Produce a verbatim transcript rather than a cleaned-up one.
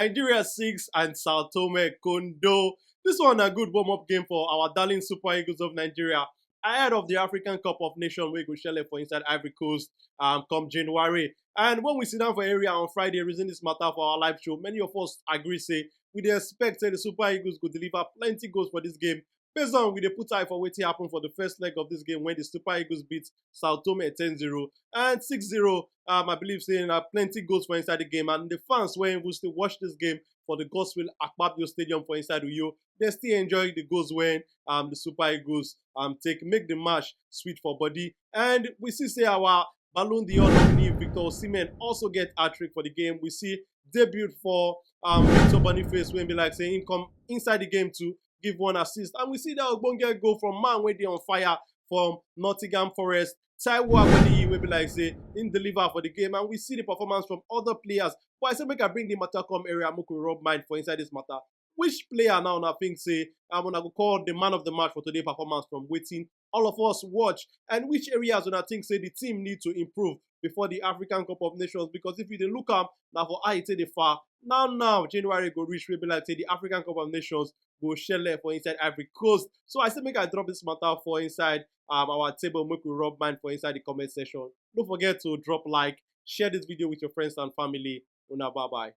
Nigeria six and Sao Tome Kondo. This one a good warm-up game for our darling Super Eagles of Nigeria ahead of the African Cup of Nations wey go shele for inside Ivory Coast um, come January. And when we sit down for area on Friday, reason this matter for our live show, many of us agree say we dey expect say the Super Eagles go deliver plenty goals for this game. Based on we dey put eye for wetin happen for the first leg of this game when the Super Eagles beat Sao Tome ten zero and six zero. Um, I believe say na plenty goals for inside the game, and the fans wey even still watch this game for the Godswill Akpabio Stadium for inside Uyo, they still enjoy the goals when um the Super Eagles um take make the match sweet for body. And we see say our Ballon d'Or nominee Victor Osimhen also get hat-trick for the game. We see debut for um Victor Boniface wey be like say he come inside the game to give one assist, and we see that ogbonge goal from man wey dey on fire from Nottingham Forest, Taiwo Awoniyi, wey be like say he deliver for the game, and we see the performance from other players. But I say make I bring the matter come area, make we rub mind for inside this matter. Which player now una think say um, una go call the man of the match for today performance from wetin all of us watch, and which areas una think say the team need to improve before the African Cup of Nations? Because if you dey look am, na for eye take dey far. Now now January go reach, wey be like say the African Cup of Nations go shele for inside Ivory Coast. So I say make I drop this matter for inside um, our table, make we rub mind for inside the comment section. Don't forget to drop like, share this video with your friends and family. Una bye bye.